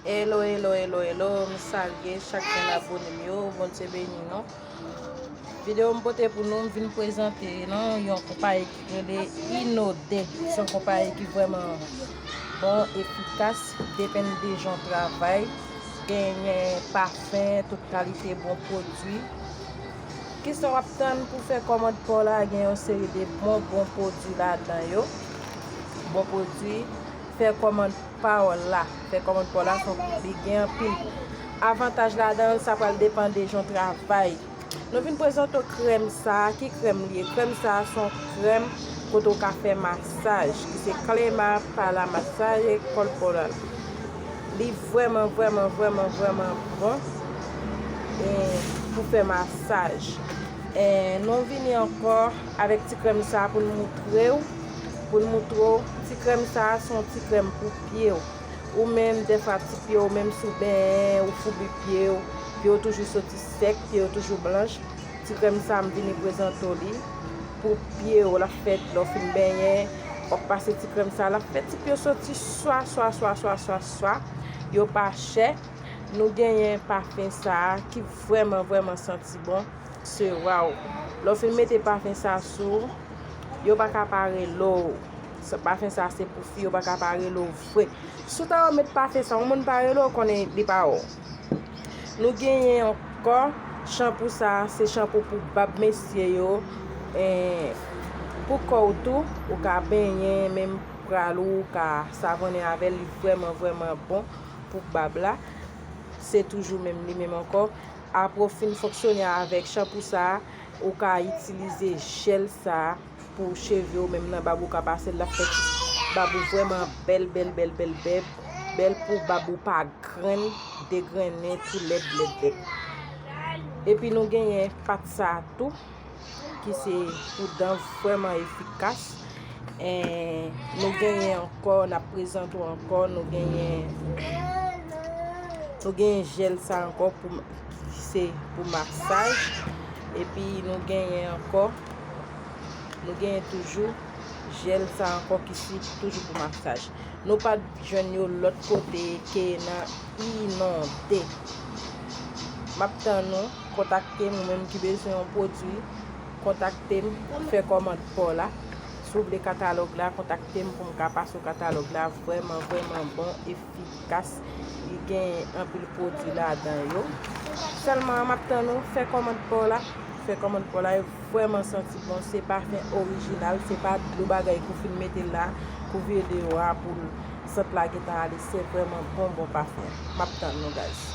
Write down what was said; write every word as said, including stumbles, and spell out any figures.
Hello, hello, hello, hello, m salye chak grenn abone m yo, Bondye beni nou. Videyo m pote pou nou, m vin prezante nou yon konpayi ki rele Inode. Se yon konpayi ki vrèman bon, efikas, depann de jan w travay, genyen pafen, tout kalite bon pwodui. Kisa w ap tann pou fè kòmand pa w la? Gen yon seri de bon, bon pwodui ladan yo. Bon pwodui, fè kòmand pa w la. Fè kòmand pa w la, se yon, li gen anpil avantaj ladan l, sa pral depann de jan w travay. Nou vin prezante w krèm sa a. Ki krèm li ye? Krèm sa a se yon krèm kote w ka fè masaj, ki se Klema Pala Masaj e Corporal. Li vrèman, vrèman, vrèman, vrèman bon, e, pou fè masaj. E, nou vini ankò avèk ti krèm sa a pou n moutre w, pou n moutre w, ti krèm sa a se yon ti krèm pou pye w. Ou menm, dèfwa, ti pye w, menm si w benyen, ou foubi pye w, pye w toujou soti sèk, pye w toujou blanch, ti krèm sa a, m vini prezante w li pou pye w. L ap fèt lè w fin benyen, w ap pase ti krèm sa a, l ap fè ti pye w soti swa, swa, swa, swa, swa, swa. Yo pa chè. Nou genyen pafen sa a ki vrèman, vrèman santi bon. Se waw. Lè w fin mete pafen sa a sou ou, yo pa ka pa rele w. Sa, pafen sa a se pou fi, yo pa ka pa rele w vre. Si w ta wè w met pafen sa a, yon moun pa rele w, konnen li pa wè w. Nou genyen ankò chanpou sa a, se chanpou pou bab mesye yo, eh, pou kò w tou, ou ka benyen, menm pral ou, ou ka savonnen avè l, li vrèman, vrèman bon pou bab la. Se toujou menm li menm ankò. Apre w fin fonksyone avèk chanpou sa a, ou ka itilize jèl sa a pou cheve w, menm nan bab ou ka pase l, l ap fè ti bab ou vrèman bèl, bèl, bèl, bèl, bèl, bèl pou bab ou pa grenn, degrennen, tou lèd, lèd, lèd. Epi nou genyen pat sa a tou, ki se pou dan vrèman efikas. Eh, nou genyen ankò, n ap prezante w ankò, nou genyen, nou genyen jèl sa ankò pou, se pou masaj. Epi nou genyen ankò, nou genyen toujou jèl sa ankò ki se toujou pou masaj. Nou pa t jwenn yo lòt kote ke nan Inode. M ap tann ou, kontakte m, ou menm ki bezwen yon pwodui, kontakte m, fè kòmand pa w la. Si w vle katalòg la, kontakte m pou m ka pase w katalòg la. Vrèman, vrèman bon, efikas. Li gen anpil pwodui ladan yo. Sèlman, m ap tann ou, fè kòmand pa w la. Fè kòmand pa w la, e vrèman santi bon. Se pafen orijinal, se pa dlo bagay ke w fin mete la, ke w vire deyò a pou l sant la gentan ale. Se vrèman bon, bon pafen. M ap tann nou, guys.